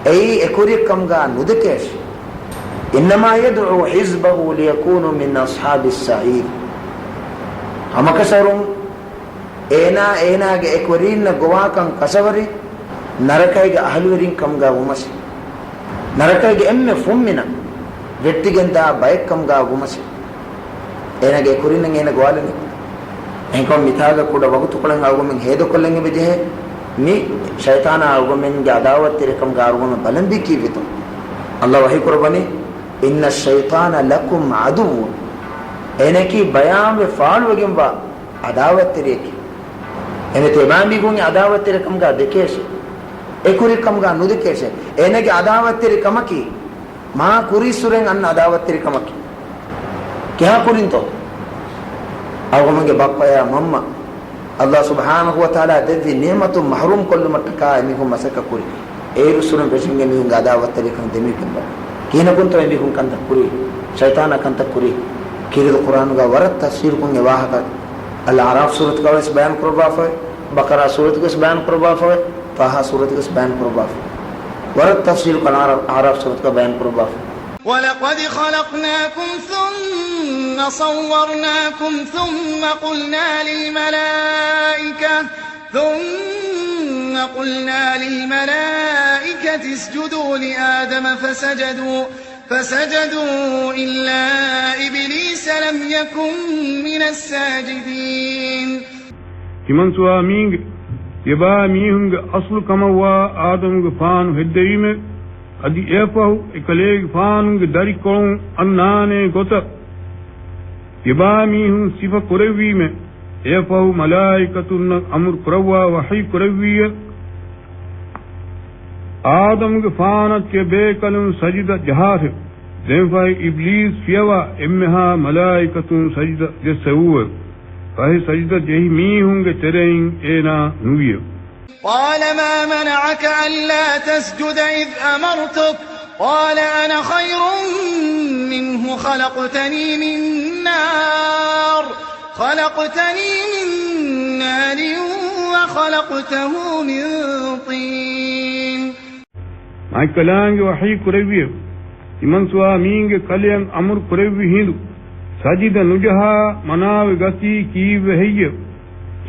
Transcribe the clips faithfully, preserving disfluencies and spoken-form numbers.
އެއީ އެކުރިއެއްކަމުގާ ނުދެކޭށެ. إنما يدعو حزبه ليكونوا من أصحاب السعير. ހަމަކަށަވަރުން އޭނާ އޭނާގެ އެކުވެރީންނަށް ގޮވާކަން ކަށަވަރީ ނަރަކައިގެ އަހުލުވެރިން ކަމުގާ ވުމަށެ. ނަރަކައިގެ އެންމެ ފުންމިނަށް ވެއްޓިގެންދާ ބައެއް ކަމުގާ ވުމަށެ. އޭނާގެ އެކުވެރީންނަށް އޭނަ ގޮވާލަނީ. އެހެންކަމުން މިތާގަ ކުޑަ ވަގުތުކޮޅެއް އަޅުގަމެން ހޭދަކޮށްލަން އެބަޖެހޭ. މި ޝައިޠާނާ އަޅުގަމެންގެ އަދާވަތްތެރިކަމުގާ އަޅުގަމެން ބަލަންވީ ކީއްވެތޯ؟ ﷲ ވަޙީކުރައްވަނީ، إن الشيطان لكم عدو. އޭނައަކީ ބަޔާންވެ ފާޅުވެގެންވާ އަދާވަތްތެރިއެކޭ. އެނެތި އެބާ މީހުން އެ އަދާވަތްތެރިކަމުގާ ދެކޭށެ. އެކުރިކަމުގާ ނުދެކޭށެ. އޭނަގެ އަދާވަތްތެރިކަމަކީ މާ ކުރީއްސުރެން އަންނަ އަދާވަތްތެރިކަމަކީ. ކިހާ ކުރިންތޯ؟ އަޅުގަމެންގެ ބައްޕަޔާ މަންމަ ﷲ ސުބްޙާނަހޫ ވަތަޢާލާ ދެއްވި ނިޢުމަތުން މަޙްރޫމް ކޮށްލުމަށްޓަކާ އެމީހުން މަސައްކަތް ކުރި. އޭރުއްސުރެން ފެށިގެން އެމީހުންގެ އަދާވަތްތެރިކަން ދެމިގެން ބަ. ކިހިނަކުންތޯ އެމީހުން ކަންތައް ކުރީ؟ ޝައިޠާނާ ކަންތައް ކުރީ. ކީރިތި ޤުރްއާނުގަ ވަރަށް ތަފްޞީލުކޮށް އެ ވާހަކަ އަލްއަޢްރާފް ސޫރަތުގަ ވެސް ބަޔާން ކުރައްވާފަވޭ. ބަޤަރާ ސޫރަތުގަ ވެސް ބަޔާން ކުރައްވާފަވޭ. ޠާހާ ސޫރަތުގަ ވެސް ބަޔާން ކުރައްވާފަވޭ. ވަރަށް ތަފްޞީލުކޮށް އަލްއަޢްރާފް ސޫރަތުގަ ބަޔާން ކުރައްވާފަ. ولقد خلقناكم ثم صورناكم ثم قلنا للملائكة، ثم قلنا للملائكة اسجدوا لآدم فسجدوا، فسجدوا إلا إبليس لم يكن من الساجدين. ތިމަންސުވާމީންގެ ތިޔަބާ މީހުންގެ އަސްލު ކަމަށްވާ އާދަމުގެފާނު ހެއްދެވީމެވެ. އަދި އެއަށްފަހު އެކަލޭގެފާނުގެ ދަރިކޮޅުން އަންނާނޭ ގޮތަށް ތިޔަބާ މީހުން ސިފަ ކުރެއްވީމެވެ. އެއަށްފަހު މަލާއިކަތުންނަށް އަމުރު ކުރައްވާ ވަޙީ ކުރެއްވީއެވެ. އާދަމުގެފާނަށް ތިޔަބޭކަލުން ސަޖިދަ ޖަހާށެވެ. ދެންފަހެ އިބްލީސް ފިޔަވާ އެންމެހާ މަލާއިކަތުން ސަޖިދަ ޖެއްސެވުއެވެ. ފަހެ ސަޖިދަ ޖެހި މީހުންގެ ތެރެއިން އޭނާ ނުވިއެވެ. قال ما منعك ألا تسجد إذ أمرتك؟ قال أنا خير منه خلقتني من نار، خلقتني من نار وخلقته من طين. މާތްކަލާނގެ ވަޙީ ކުރެއްވިއެވެ. ތިމަންސުވާމީންގެ ކަލެއަށް އަމުރު ކުރެއްވި ހިނދު ސަޖިދަ ނުޖަހާ މަނާވެ ގަތީ ކީއްވެ ހެއްޔެވެ؟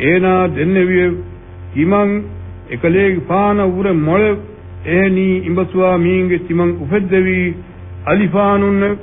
އޭނާ ދެންނެވިއެވެ. ތިމަން އެކަލޭގެފާނަށް ވުރެ މޮޅެވެ. އެހެނީ އިނބަސުވާމީންގެ ތިމަން އުފެއްދެވީ އަލިފާނުންނެވެ.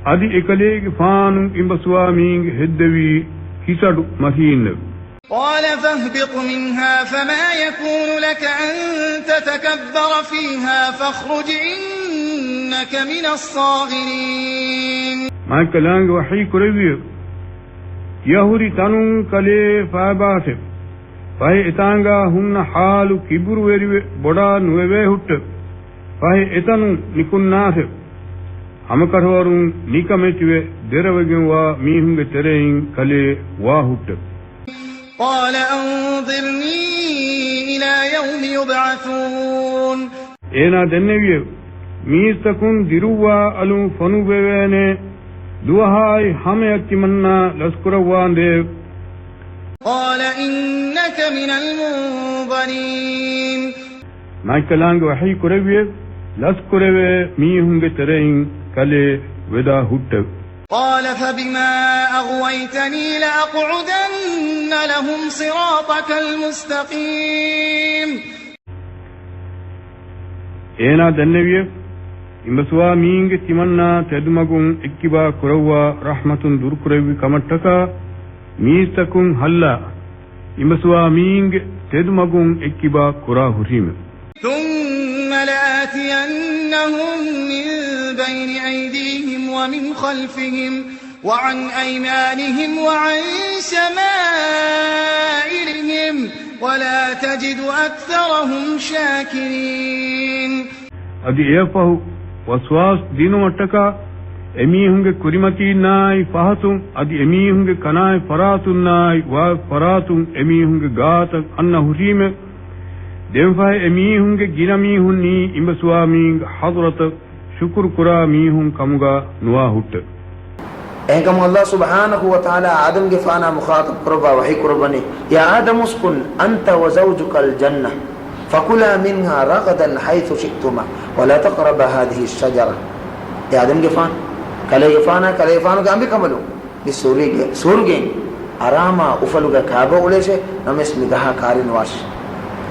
އަދި އެކަލޭގެފާނު އިނބަސުވާމީންގެ ހެއްދެވީ ކިސަޑު މަށީންނެވެ. قال فاهبط منها فما يكون لك أن تتكبر فيها فاخرج إنك من الصاغرين. މާތްކަލާނގެ ވަޙީ ކުރެއްވިއެވެ. ތިޔަ ހުރި ތަނުން ކަލޭ ފައިބާށެވެ. ފަހެ އެތާނގާ ހުންނަ ޙާލު ކިބުރުވެރިވެ ބޮޑާ ނުވެވޭ ހުއްޓެވެ. ފަހެ އެތަނުން ނިކުންނާށެވެ. ހަމަކަށަވަރުން ނިކަމެތިވެ ދެރަވެގެންވާ މީހުންގެ ތެރެއިން ކަލޭ ވާ ހުއްޓެވެ. قال أنظرني إلى يوم يبعثون. އޭނާ ދެންނެވިއެވެ. މީސްތަކުން ދިރުއްވާ އަލުން ފޮނުއްވެވޭނޭ ދުވަހާއި ހަމަޔަށް ތިމަންނާ ލަސްކުރައްވާނދޭވެ. قال إنك من المنظرين. މާތްކަލާނގެ ވަޙީ ކުރެއްވިއެވެ. ލަސްކުރެވޭ މީހުންގެ ތެރެއިން ކަލޭ ވެދާ ހުއްޓެވެ. قال فبما أغويتني لأقعدن لهم صراطك المستقيم. އޭނާ ދެންނެވިއެވެ. އިނބަސުވާ މީންގެ ތިމަންނާ ތެދުމަގުން އެއްކިބާ ކުރައްވާ ރަޙްމަތުން ދުރުކުރެއްވި ކަމަށްޓަކާ މީސްތަކުން ހައްލާ އިނބަސުވާ މީންގެ ތެދުމަގުން އެއްކިބާ ކުރާ ހުށީމެވެ. ثم لآتينهم من بين أيديهم ومن خلفهم وعن أيمانهم وعن شمائلهم ولا تجد أكثرهم شاكرين. އަދި އެއަށްފަހު ވަސްވާސް ދިނުމަށްޓަކާ އެމީހުންގެ ކުރިމަތީންނާއި ފަހަތުން އަދި އެމީހުންގެ ކަނާތް ފަރާތުންނާއި ވާތް ފަރާތުން އެމީހުންގެ ގާތަށް އަންނަ ހުށީމެވެ. ދެންފަހެ އެމީހުންގެ ގިނަ މީހުންނީ އިނބަސުވާ މީންގެ ޙަޟްރަތަށް ޝުކުރު ކުރާ މީހުން ކަމުގާ ނުވާ ހުއްޓެވެ. އެހެންކަމުން ﷲ ސުބްޙާނަހޫ ވަތަޢާލާ އާދަމްގެފާނާ މުޚާޠަބް ކުރައްވާ ވަޙީ ކުރައްވަނީ، يا آدم اسكن أنت وزوجك الجنة. فكلا منها رغدا حيث شئتما ولا تقربا هذه الشجرة. އޭ އާދަމްގެފާނު، ކަލޭގެފާނާ ކަލޭގެފާނުގެ އަނބިކަނބަލުން، މި ސޫރީގެ، ސޫރުގެއިން އަރާމާ އުފަލުގަ ކާބަ އުޅޭށޭ، ނަމަވެސް މި ގަހާ ކާރި ނުވާށޭ.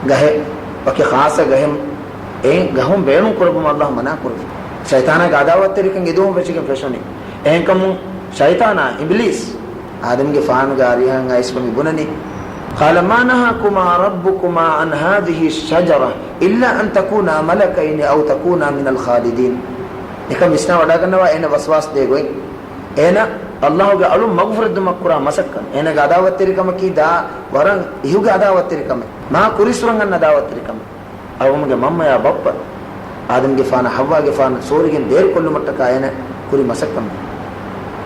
ގަހެއް، ވަކި ޚާއްޞަ ގަހެއް، އެ ގަހުން ބޭނުން ކުރައްވުމަށް ﷲ މަނާ ކުރެއްވި. ޝައިޠާނާގެ އަދާވަތްތެރިކަން އެދުވަހު ފެށިގެން ފެށުނީ. އެހެންކަމުން ޝައިޠާނާ، އިބްލީސް، އާދަމްގެފާނުގެ އަރިހަށް އައިސްފަ މި ބުނަނީ، قال ما نهاكما ربكما عن هذه الشجرة إلا أن تكونا ملكين أو تكونا من الخالدين. އެކަން ވިސްނާ ވަޑާގަންނަވާ އޭނަ ވަސްވާސް ދޭ ގޮތް. އޭނަ ﷲ ގެ އަޅުން މަގުފުރެއްދުމަށް ކުރާ މަސައްކަތް، އޭނަގެ އަދާވަތްތެރިކަމަކީ ދާ ވަރަށް އިހުގެ އަދާވަތްތެރިކަމެއް، މާ ކުރިއްސުރަން އަންނަ އަދާވައްތެރިކަމެއް. އަޅުގަނޑުގެ މަންމަޔާ ބައްޕަ އާދަމްގެފާނާ ޙައްވާގެފާނު ސޫރުގެއިން ބޭރުކޮށްލުމަށްޓަކާ އޭނަ ކުރި މަސައްކަތް.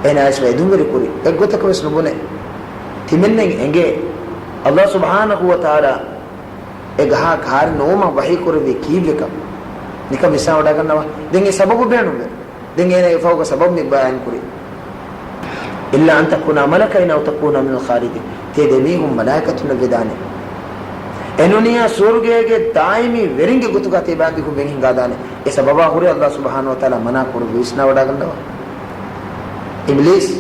އޭނަ އައިސްފަ އެދުންވެރި ކުރި އެއްގޮތަކަށް ވެސް ނުބުނެ. ތިމެންނެން އެނގޭ، ﷲ ސުބްޙާނަހޫ ވަތަޢާލާ އެ ގަހާ ކާރި ނުވުމަށް ވަޙީ ކުރެއްވީ ކީއްވެކަން. ނިކަން ވިސްނާ ވަޑާގަންނަވާ. ދެން އެ ސަބަބު ބޭނުންވޭ. ދެން އޭނަ އެފަހުގަ ސަބަބު މި ބަޔާން ކުރީ. إلا أن تكونا ملكين أو تكونا من الخالدين. ތިޔަ ދެމީހުން މަލާއިކަތުންނަށް ވެދާނެ. އެނޫނިއްޔާ ސުވަރުގޭގެ ދާއިމީ ވެރިންގެ ގޮތުގަ ތިޔަބައިމީހުން ވެން ހިނގާދާނެ. އެ ސަބަބާ ހުރެ ﷲ ސުބްޙާނަހޫ ވަތަޢާލާ މަނާ ކުރެއްވި. ވިސްނާ ވަޑާގަންނަވާ. އިބްލީސް،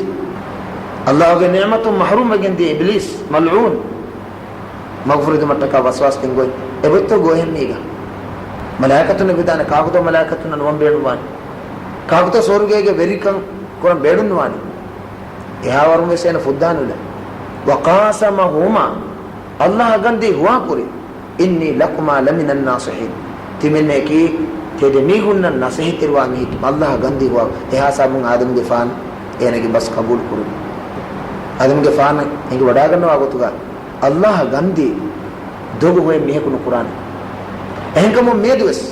ﷲ ގެ ނިޢުމަތުން މަޙްރޫމް ވެގެން ދިޔަ އިބްލީސް، މަލްޢޫން. މަގުފުރެދުމަށްޓަކާ ވަސްވާސް ދިން ގޮތް. އެބޮތްތޯ ގޮހެއް މީގަ؟ މަލާއިކަތުންނަށް ވެދާނެ، ކާކުތޯ މަލާއިކަތުންނަށް ނުވަން ބޭނުންވާނެ؟ ކާކުތޯ ސުވަރުގޭގެ ވެރިކަން ކުރަން ބޭނުންވާނެ؟ އެހާވަރުން ވެސް އޭނަ ފުއްދާނުލެއް. وقاسمهما، ﷲ ގަންދީ ހުވާކުރި، إني لكما لمن الناصحين. ތިމެންނަކީ ތިޔަ ދެމީހުންނަށް ނަސޭހަތްތެރިވާ މީހެއް. ﷲ ގަންދީ ހުވާ. އެހާ ސަބަބުން އާދަމްގެފާނު އޭނަގެ ބަސް ޤަބޫލު ކުރި. އާދަމްގެފާނަށް އެނގި ވަޑާގަންނަވާ ގޮތުގަ ﷲ ގަންދީ ދޮގު ހޮޔެއް މީހަކު ނުކުރާނެ. އެހެންކަމުން މިއަދުވެސް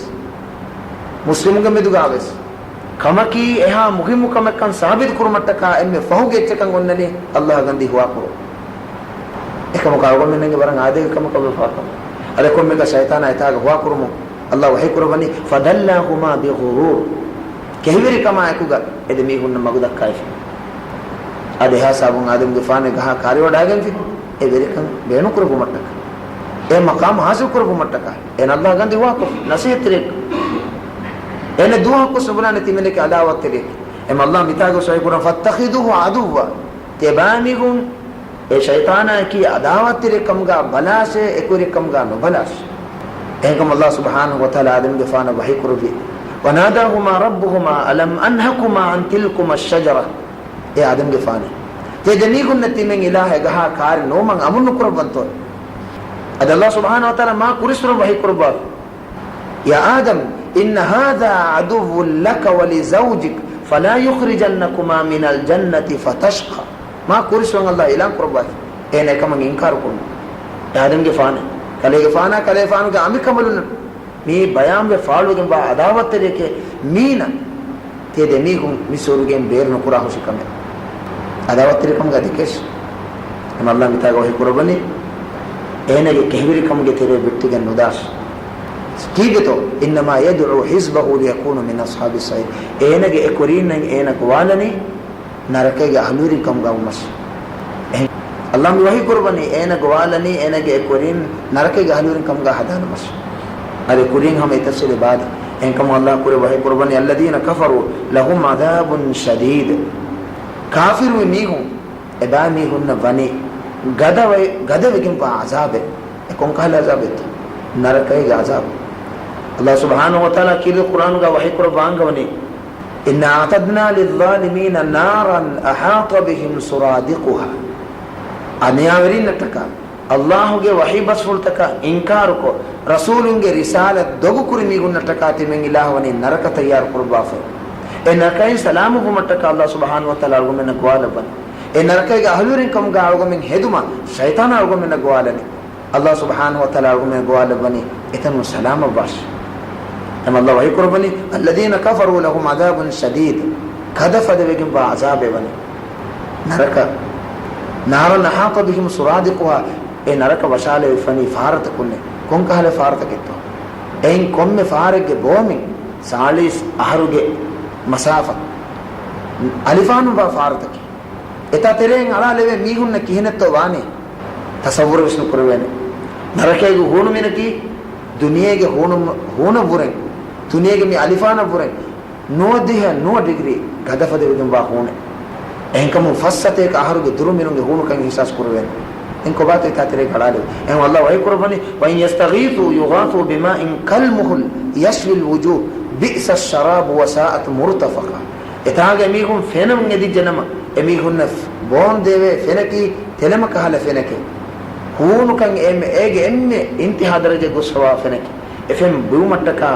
މުސްލިމުންގެ މެދުގަވެސް ކަމަކީ އެހާ މުހިއްމު ކަމެއްކަން ސާބިތު ކުރުމަށްޓަކާ އެންމެ ފަހުގެ އެއްޗަކަށް އޮންނަނީ ﷲ ގަންދީ ހުވާކުރުން. އެކަމަކު އަޅުގަނޑުމެންނަށް ވަރަށް އާދައިގެ ކަމަކަށް ވެފާކަމަށް. އަދި ކޮންމެއަކަށް ޝައިޠާނާ އެތާގަ ހުވާކުރުމުން ﷲ ވަޙީކުރައްވަނީ، فدلاهما بغرور. ކެހިވެރިކަމާ އެކުގަ އެ ދެމީހުންނަށް މަގު ދައްކާފި. އަދި އެހާ ސަބަބުން އާދަމްގެފާނު އެ ގަހާ ކާރިވަޑާގެންފި. އެ ވެރިކަން ބޭނުންކުރެއްވުމަށްޓަކާ، އެ މަޤާމު ޙާޞިލުކުރެއްވުމަށްޓަކާ، އޭނަ ﷲ ގަންދީ ހުވާކޮށްފި، ނަޞޭޙަތްތެރިއެއް. އޭނަ ދުވަހަކުވެސް ނުބުނާނެ ތިމެންނަކީ އަދާވަތްތެރިއެއް. އެމަ ﷲ މިތާގަ ވަޙީކުރަން، فاتخذوه عدوا. ތިޔަބައިމީހުން އެ ޝައިޠާނާއަކީ އަދާވަތްތެރިއެއް ކަމުގަ ބަލާށޭ، އެކުވެރިއެއް ކަމުގަ ނުބަލާށޭ. އެހެންކަމުން ﷲ ސުބްޙާނަހޫ ވަތަޢާލާ އާދަމްގެފާނަށް ވަޙީކުރެއްވި، وناداهما ربهما ألم أنهكما عن تلكما الشجرة. އޭ އާދަމްގެފާނޭ، ތިޔަ ދެމީހުންނަށް ތިމެން އިލާހެއް ގަހާ ކާރި ނުވުމަށް އަމުރު ނުކުރައްވަންތޯ؟ އަދި ﷲ ސުބްޙާނަހޫ ވަތަޢާލާ މާ ކުރިއްސުރެން ވަޙީކުރައްވާފި، يا آدم إن هذا عدو لك ولزوجك فلا يخرجنكما من الجنة فتشقى. މާ ކުރިއްސުރެން ﷲ އިޢުލާން ކުރައްވާފި، އޭނަ އެކަމަށް އިންކާރު ކުރުން. އެ އާދަމްގެފާނޭ، ކަލޭގެފާނާ ކަލޭގެފާނުގެ އަނބިކަނބަލުން މި ބަޔާންވެ ފާޅުވެގެންވާ އަދާވަތްތެރިއެކޭ މީނަ. ތިޔަ ދެމީހުން މި ސުވަރުގެއިން ބޭރު ނުކުރާ ހުށިކަމެއް. އަދާވަތްތެރިކަމުގެ އަދިކަށް އެމަ ﷲ މިތާގަ ވަޙީ ކުރައްވަނީ، އޭނަގެ ކެހިވެރިކަމުގެ ތެރެއަށް ވެއްޓިގެން ނުދާށި. ކީއްވެތޯ؟ إنما يدعو حزبه ليكونوا من أصحاب السعير. އޭނަގެ އެ ކުރީންނަށް އޭނަ ގޮވާލަނީ ނަރަކައިގެ އަހުލުވެރިން ކަމުގަ ވުމަށް. އެހެން ﷲ މި ވަޙީ ކުރައްވަނީ، އޭނަ ގޮވާލަނީ އޭނަގެ އެ ކުރީން ނަރަކައިގެ އަހުލުވެރިން ކަމުގަ ހަދާނަމަށް. އަދި ކުރީން ހަމަ އެތައް ސިލެ ބާދެ. އެހެންކަމުން ﷲ ކުރެ ވަޙީ ކުރައްވަނީ، الذين كفروا لهم عذاب شديد. ކާފިރުވި މީހުން، އެބައިމީހުންނަށް ވަނީ ގަދަވެ-، ގަދަވެގެންވާ ޢަޒާބެއް. އެ ކޮންކަހަލަ ޢަޒާބެއްތޯ؟ ނަރަކައިގެ ޢަޒާބު. ﷲ ސުބްޙާނަހޫ ވަތަޢާލާ ކީރިތި ޤުރްއާނުގަ ވަޙީ ކުރައްވާ އަންގަވަނީ، إنا أعتدنا للظالمين نارا أحاط بهم سرادقها. އަނިޔާވެރިންނަށްޓަކާ، ﷲގެ ވަޙީ ބަސްފުޅުތަކަށް އިންކާރުކޮށް، ރަސޫލުންގެ ރިސާލަތް ދޮގުކުރި މީހުންނަށްޓަކާ ތިމެން އިލާހު ވަނީ ނަރަކަ ތައްޔާރު ކުރައްވާފަ. އެ ނަރަކައިން ސަލާމަތްވުމަށްޓަކާ ﷲ ސުބްޙާނަހޫ ވަތަޢާލާ އަޅުގަނޑުމެންނަށް ގޮވާލައްވަނީ. އެ ނަރަކައިގެ އަހުލުވެރިން ކަމުގަ އަޅުގަމެން ހެދުމަށް ޝައިޠާނާ އަޅުގަމެންނަށް ގޮވާލަނީ. ﷲ ސުބްޙާނަހޫ ވަތަޢާލާ އަޅުގަމެން ގޮވާލައްވަނީ އެތަނުން ސަލާމަތްވާށި. އެމަ ﷲ ވަޙީ ކުރައްވަނީ، الذين كفروا لهم عذاب شديد. ގަދަ ފަދަވެގެންވާ ޢަޒާބެއް ވަނީ. ނަރަކަ، نارا أحاط بهم سرادقها. އެ ނަރަކަ ވަށާލެވިފަނީ ފާރަތަކުންނޭ. ކޮންކަހަލަ ފާރަތަކެއްތޯ؟ އެއިން ކޮންމެ ފާރެއްގެ ބޯމިން ސާޅީސް އަހަރުގެ މަސާފަ. އަލިފާނުންވާ ފާރަތަކެއް. އެތާ ތެރެއިން އަޅާލެވޭ މީހުންނަށް ކިހިނެއްތޯ ވާނީ؟ ތަޞައްވުރު ވެސް ނުކުރެވޭނެ. ނަރަކައިގެ ހޫނުމިނަކީ ދުނިޔޭގެ ހޫނު، ހޫނަށްވުރެން، ދުނިޔޭގެ މި އަލިފާނަށްވުރެން ނުވަދިހަ ނުވަ ޑިގްރީ ގަދަފަދަވެގެންވާ ހޫނެއް. އެހެންކަމުން ފަސް ސަތޭކަ އަހަރުގެ ދުރުމިނުންގެ ހޫނުކަން އިހްސާސް ކުރެވޭނެ. އެހެން ކޮބާތޯ ތާތެރޭ ގަޅާލެވު؟ އެހެން އައްލާ ވަޙީ ކުރައްވަނީ، "وَإِنْ يَسْتَغِيثُوا يُغَاثُوا بِمَاءٍ كَالْمُهْلِ يَشْوِي الْوُجُوهَ بِئْسَ الشَّرَابُ وَسَاءَتْ مُرْتَفَقًا." އެތާގަ އެމީހުން ފެނުން އެދިއްޖެނަމަ، އެމީހުންނަށް ބޯންދެވޭ ފެނަކީ ތެލެމަ ކަހަލަ ފެނެކޭ. ހޫނުކަން އެ-، އޭގެ އެންމެ އިންތިހާ ދަރަޖަ ގޮސްފަވާ ފެނެކޭ. އެފެން ބުއިމަށްޓަކާ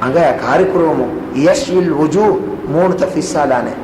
އަނގަޔާ ކާރިކުރުވުމުން، يَشْوِي الْوُجُوهَ، މޫނުތައް ފިއްސާލާނެ.